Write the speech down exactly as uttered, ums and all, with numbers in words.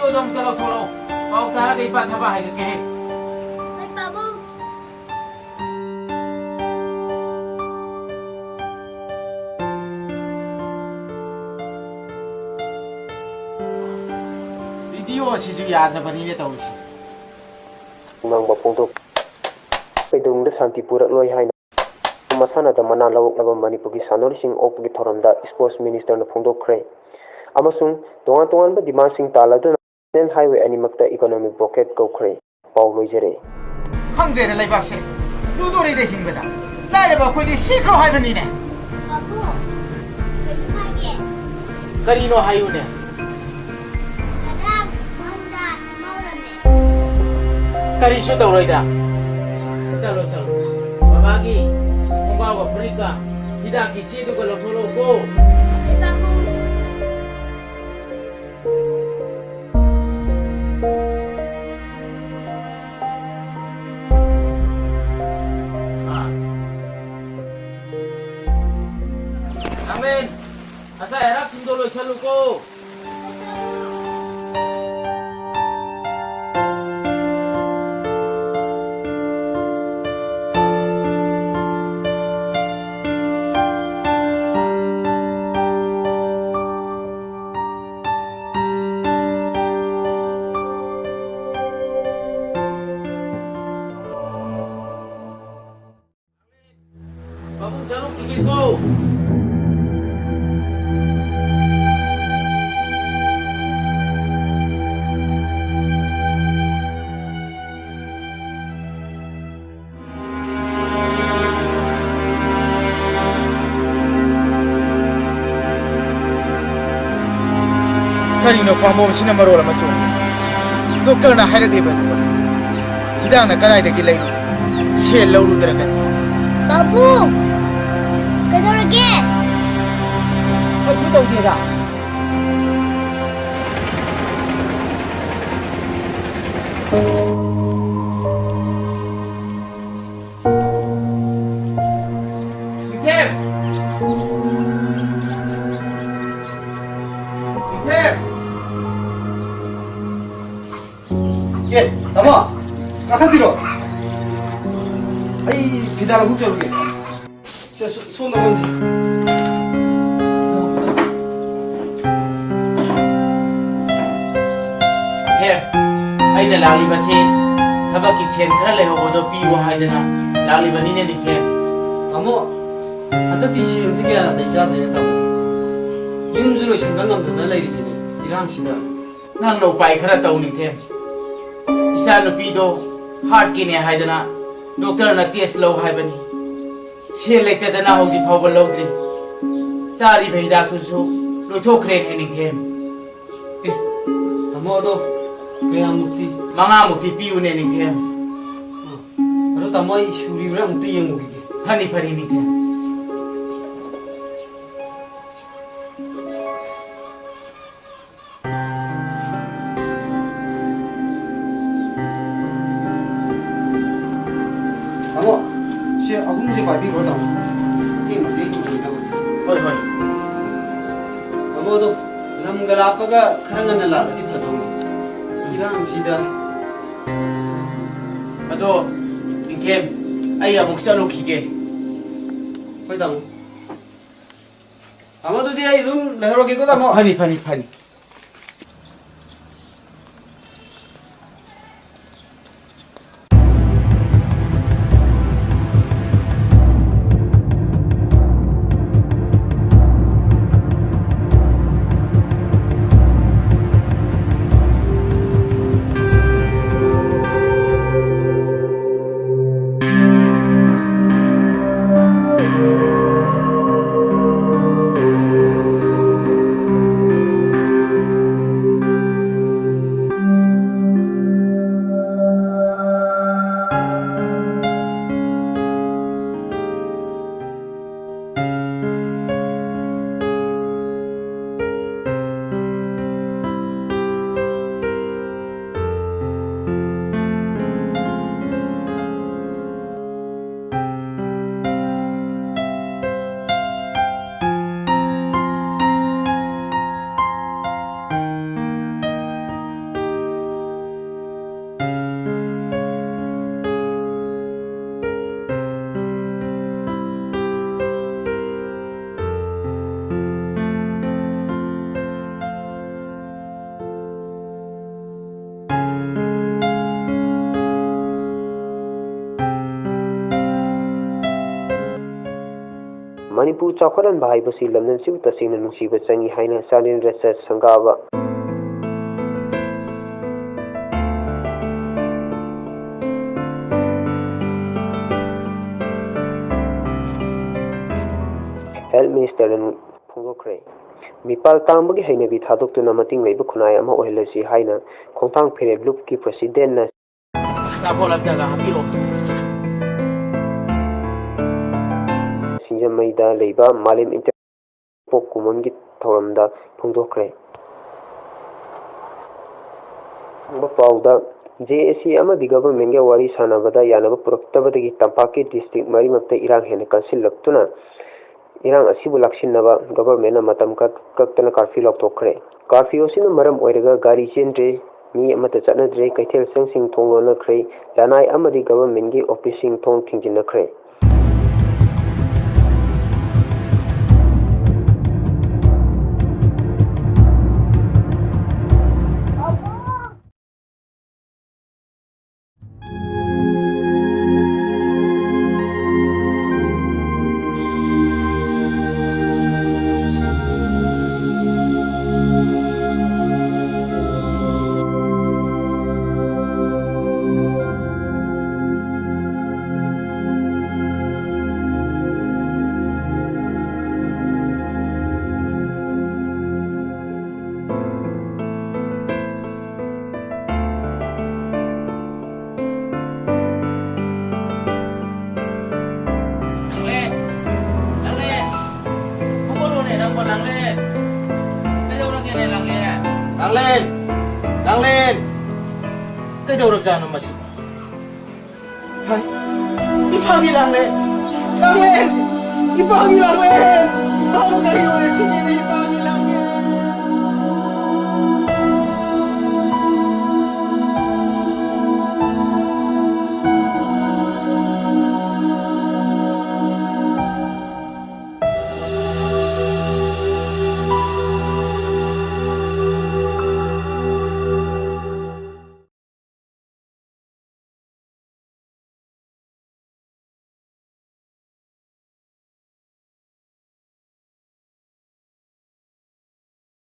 ꯑꯗꯣ ꯑꯝꯇ ꯂꯧꯊꯣꯛꯂꯛꯑꯣ꯫ ꯄꯥꯎ ꯇꯥꯔꯒ ꯏꯄꯥ ꯊꯕꯛ ꯍꯥꯏꯒꯠꯀꯦꯍꯦ꯫ ꯍꯣꯏ, ꯄꯥꯕꯨꯡ꯫ ꯔꯦꯗꯤꯑꯣ ꯑꯁꯤꯁꯨ ꯌꯥꯗ꯭ꯔꯕꯅꯤꯅꯦ ꯇꯧꯔꯤꯁꯦ꯫ ꯉꯥꯡꯕ ꯐꯣꯡꯗꯣꯛ-, ꯀꯩꯗꯧꯅꯨꯡꯗ ꯁꯥꯟꯇꯤ ꯄꯨꯔꯛꯂꯣꯏ ꯍꯥꯏꯅ ꯃꯁꯥꯟꯅꯗ ꯃꯅꯥ ꯂꯧꯔꯛꯂꯕ ꯃꯅꯤꯄꯨꯔꯒꯤ ꯁꯥꯟꯅꯔꯣꯏꯁꯤꯡ ꯑꯣꯛꯄꯒꯤ ꯊꯧꯔꯝꯗ sports minister ꯅ ꯐꯣꯡꯗꯣꯛꯈ꯭ꯔꯦ꯫ ꯑꯃꯁꯨꯡ ꯇꯣꯉꯥꯟ ꯇꯣꯉꯥꯟꯕ demand ꯁꯤꯡ ꯇꯥꯜꯂꯗꯨꯅ national highway ꯑꯅꯤꯃꯛꯇ economic blockade ꯀꯧꯈ꯭ꯔꯦ꯫ ꯄꯥꯎ ꯂꯣꯏꯖꯔꯦ꯫ ꯈꯪꯗ꯭ꯔꯦꯗ ꯂꯩꯕꯥꯛꯁꯦ꯫ ꯂꯨꯗꯣꯔꯤꯗ ꯍꯤꯡꯕꯗ꯫ ꯂꯥꯏꯔꯕ ꯑꯩꯈꯣꯏꯗꯤ ꯁꯤꯈ꯭ꯔꯣ ꯍꯥꯏꯕꯅꯤꯅꯦ꯫ ꯕꯥꯕꯨ, ꯀꯩꯅꯣ ꯍꯥꯏꯒꯦ꯫ ꯀꯔꯤꯅꯣ ꯍꯥꯏꯌꯨꯅꯦ꯫ ꯉꯔꯥꯡ ꯃꯪꯗ ꯏꯃꯥ ꯎꯔꯝꯃꯦ꯫ ꯀꯔꯤꯁꯨ ꯇꯧꯔꯣꯏꯗ꯫ ꯆꯠꯂꯣ, ꯆꯠꯂꯣ꯫ ꯕꯕꯥꯒꯤ ꯈꯣꯡꯒ꯭ꯔꯥꯎꯒ ꯐꯨꯔꯤꯠꯀ ꯍꯤꯗꯥꯛꯀꯤ ꯆꯦꯗꯨꯒ ꯂꯧꯊꯣꯛꯂꯛꯎꯀꯣ꯫ ꯍꯣꯏ, ꯕꯥꯕꯨ꯫ ꯅꯥꯎꯔꯦꯟ, ꯑꯆꯥ ꯑꯔꯥꯛꯁꯤꯡꯗꯣ ꯂꯣꯏꯁꯜꯂꯨꯀꯣ꯫ ꯄꯥꯕꯨꯡ ꯆꯠꯂꯨꯈꯤꯒꯦꯀꯣ꯫ ꯀꯔꯤꯅꯣ ꯄꯥꯝꯕꯣꯝꯁꯤꯅ ꯃꯔꯣꯜ ꯑꯃ ꯆꯣꯡꯉꯤ? ꯗꯣꯛꯇꯔꯅ ꯍꯥꯏꯔꯛꯂꯤꯕ ꯑꯗꯨꯒ ꯍꯤꯗꯥꯛꯅ ꯀꯗꯥꯏꯗꯒꯤ ꯂꯩꯔꯨ? ꯁꯦꯜ ꯂꯧꯔꯨꯗ꯭ꯔꯒꯗꯤ꯫ ꯄꯥꯕꯨꯡ! ꯀꯩꯗꯧꯔꯒꯦ? ꯀꯩꯁꯨ ꯇꯧꯗꯦꯗ꯫ ꯅꯤꯡꯊꯦꯝ! ꯅꯤꯡꯊꯦꯝ! ꯇꯥꯃꯣ, ꯀꯥꯈꯠꯄꯤꯔꯣ꯫ ꯑꯩ ꯐꯤꯗꯥ ꯂꯧꯊꯣꯛꯆꯔꯨꯒꯦ꯫ ꯁꯦ, ꯁꯣ-, ꯁꯣꯝꯗ ꯐꯝꯁꯤ꯫ ꯅꯤꯡꯊꯦꯝ, ꯑꯩꯅ ꯂꯥꯛꯂꯤꯕꯁꯤ ꯊꯕꯛꯀꯤ ꯁꯦꯟ ꯈꯔ ꯂꯩꯍꯧꯕꯗꯣ ꯄꯤꯌꯨ ꯍꯥꯏꯗꯅ ꯂꯥꯛꯂꯤꯕꯅꯤꯅꯦ, ꯅꯤꯡꯊꯦꯝ꯫ ꯇꯥꯃꯣ, ꯍꯟꯗꯛꯇꯤ ꯁꯦꯟꯁꯦ ꯀꯌꯥ ꯅꯥꯇꯩ ꯆꯥꯗ꯭ꯔꯦꯅꯦ, ꯇꯥꯃꯣ꯫ ꯌꯨꯝꯁꯨ ꯂꯣꯏꯁꯤꯟꯕ ꯉꯝꯗꯗꯅ ꯂꯩꯔꯤꯁꯤꯅꯦ ꯏꯔꯥꯡꯁꯤꯗ꯫ ꯅꯪꯅ ꯎꯄꯥꯏ ꯈꯔ ꯇꯧ, ꯅꯤꯡꯊꯦꯝ꯫ ꯏꯆꯥ ꯅꯨꯄꯤꯗꯣ ꯍꯥꯔꯠꯀꯤꯅꯦ ꯍꯥꯏꯗꯅ ꯗꯣꯛꯇꯔꯅ ꯇꯦꯁ ꯂꯧ ꯍꯥꯏꯕꯅꯤ꯫ ꯁꯦꯜ ꯂꯩꯇꯗꯅ ꯍꯧꯖꯤꯛ ꯐꯥꯎꯕ ꯂꯧꯗ꯭ꯔꯤ꯫ ꯆꯥꯔꯤꯕ ꯍꯤꯗꯥꯛꯇꯨꯁꯨ ꯂꯣꯏꯊꯣꯛꯈ꯭ꯔꯦꯅꯦ, ꯅꯤꯡꯊꯦꯝ꯫ ꯑꯦ, ꯇꯥꯃꯣ, ꯑꯗꯣ ꯀꯌꯥꯃꯨꯛꯇꯤ? ꯃꯉꯥꯃꯨꯛꯇꯤ ꯄꯤꯌꯨꯅꯦ, ꯅꯤꯡꯊꯦꯝ꯫ ꯑꯗꯣ ꯇꯥꯃꯣ, ꯑꯩ ꯁꯨꯔꯤꯕ꯭ꯔꯥ ꯑꯃꯨꯛꯇ ꯌꯦꯡꯉꯨꯈꯤꯒꯦ꯫ ꯐꯅꯤ, ꯐꯅꯤ, ꯅꯤꯡꯊꯦꯝ꯫ ꯇꯥꯃꯣ, ꯁꯤ ꯑꯍꯨꯝꯁꯦ ꯄꯥꯏꯕꯤꯈ꯭ꯔꯣ, ꯇꯥꯃꯣ꯫ ꯃꯇꯦꯡ ꯃꯇꯦꯡ ꯑꯣꯏꯅꯕ꯫ ꯍꯣꯏ, ꯍꯣꯏ꯫ ꯇꯥꯃꯣ, ꯑꯗꯣ ꯂꯝꯒ ꯂꯥꯞꯄꯒ ꯈꯔ ꯉꯟꯅ ꯂꯥꯛꯂꯗꯤ ꯐꯗꯧꯅꯤ꯫ ꯏꯔꯥꯡꯁꯤꯗ꯫ ꯑꯗꯣ, ꯅꯤꯡꯊꯦꯝ, ꯑꯩ ꯑꯃꯨꯛ ꯆꯠꯂꯨꯈꯤꯒꯦ꯫ ꯍꯣꯏ, ꯇꯥꯃꯣ꯫ ꯇꯥꯃꯣ, ꯑꯗꯨꯗꯤ ꯑꯩ ꯑꯗꯨꯝ ꯂꯩꯍꯧꯔꯒꯦꯀꯣ, ꯇꯥꯃꯣ꯫ ꯐꯅꯤ, ꯐꯅꯤ, ꯐꯅꯤ꯫ ꯃꯅꯤꯄꯨꯔ ꯆꯥꯎꯈꯠꯍꯟꯕ ꯍꯥꯏꯕꯁꯤ ꯂꯝꯗꯝꯁꯤꯕꯨ ꯇꯁꯦꯡꯅ ꯅꯨꯡꯁꯤꯕ ꯆꯪꯏ ꯍꯥꯏꯅ ꯆꯥꯟꯗꯦꯜ ꯔꯦꯁꯔꯁ ꯁꯪꯒꯥꯕ ꯍꯦꯜꯊ ꯃꯤꯅꯤꯁꯇꯔꯅ ꯐꯣꯡꯗꯣꯛꯈ꯭ꯔꯦ꯫ ꯃꯤꯄꯥꯜ ꯇꯥꯡꯕꯒꯤ ꯍꯩꯅꯕꯤ ꯊꯥꯗꯣꯛꯇꯨꯅ ꯃꯇꯤꯡ ꯂꯩꯕ ꯈꯨꯟꯅꯥꯏ ꯑꯃ ꯑꯣꯏꯍꯜꯂꯁꯤ ꯍꯥꯏꯅ ꯈꯣꯡꯊꯥꯡ ꯐꯦꯔꯦꯞ ꯂꯨꯞꯀꯤ ꯄ꯭ꯔꯁꯤꯗꯦꯟꯅ ꯑꯆꯥꯄꯣꯠ ꯑꯝꯇꯒ ꯍꯥꯞꯄꯤꯔꯛꯑꯣ꯫ ꯁꯤꯡꯖꯃꯩꯗ ꯂꯩꯕ ꯃꯥꯂꯦꯝ ꯏꯟꯇꯔ ꯄꯣꯛ ꯀꯨꯝꯑꯣꯟꯒꯤ ꯊꯧꯔꯝꯗ ꯐꯣꯡꯗꯣꯛꯈ꯭ꯔꯦ꯫ ꯐꯪꯕ ꯄꯥꯎꯗ, ꯖꯦ ꯑꯦ ꯁꯤ ꯑꯃꯗꯤ ꯒꯚꯔꯟꯃꯦꯟꯒ ꯋꯥꯔꯤ ꯁꯥꯟꯅꯕꯗ ꯌꯥꯅꯕ ꯄꯨꯔꯛꯇꯕꯗꯒꯤ ꯇꯝꯄꯥꯛꯀꯤ ꯗꯤꯁꯇ꯭ꯔꯤꯛ ꯃꯔꯤꯃꯛꯇ ꯏꯔꯥꯡ ꯍꯦꯟꯅ ꯀꯟꯁꯤꯜꯂꯛꯇꯨꯅ, ꯏꯔꯥꯡ ꯑꯁꯤꯕꯨ ꯂꯥꯛꯁꯤꯟꯅꯕ ꯒꯚꯔꯟꯃꯦꯟꯅ ꯃꯇꯝ ꯀꯛ-, ꯀꯛꯇꯅ ꯀꯥꯔꯐ꯭ꯌꯨ ꯂꯥꯎꯊꯣꯛꯈ꯭ꯔꯦ꯫ ꯀꯥꯔꯐ꯭ꯌꯨ ꯑꯁꯤꯅ ꯃꯔꯝ ꯑꯣꯏꯔꯒ ꯒꯥꯔꯤ ꯆꯦꯟꯗ꯭ꯔꯦ, ꯃꯤ ꯑꯃꯠꯇ ꯆꯠꯅꯗ꯭ꯔꯦ, ꯀꯩꯊꯦꯜ ꯁꯪꯁꯤꯡ ꯊꯣꯡ ꯂꯣꯟꯅꯈ꯭ꯔꯦ, ꯂꯅꯥꯏ ꯑꯃꯗꯤ ꯒꯚꯔꯟꯃꯦꯟꯒꯤ ꯑꯣꯐꯤꯁꯁꯤꯡ ꯊꯣꯡ ꯊꯤꯡꯖꯤꯟꯅꯈ꯭ꯔꯦ꯫ ꯂꯥꯡꯂꯦꯟ! ꯂꯥꯡꯂꯦꯟ! ꯍꯧꯒꯠꯂꯣꯅꯦ ꯅꯪꯕꯣ, ꯂꯥꯡꯂꯦꯟ! ꯀꯩꯗꯧꯔꯒꯦꯅꯦ, ꯂꯥꯡꯂꯦꯟ? ꯂꯥꯡꯂꯦꯟ! ꯂꯥꯡꯂꯦꯟ! ꯀꯩꯗꯧꯔꯕꯖꯥꯠꯅꯣ ꯃꯁꯤꯕꯣ? ꯍꯥꯏ, ꯏꯄꯥꯒꯤ ꯂꯥꯡꯂꯦꯟ! ꯂꯥꯡꯂꯦꯟ! ꯏꯄꯥꯒꯤ ꯂꯥꯡꯂꯦꯟ! ꯏꯄꯥꯕꯨ ꯀꯔꯤ ꯑꯣꯏꯔꯦ ꯁꯤꯒꯦꯅꯦ, ꯏꯄꯥ?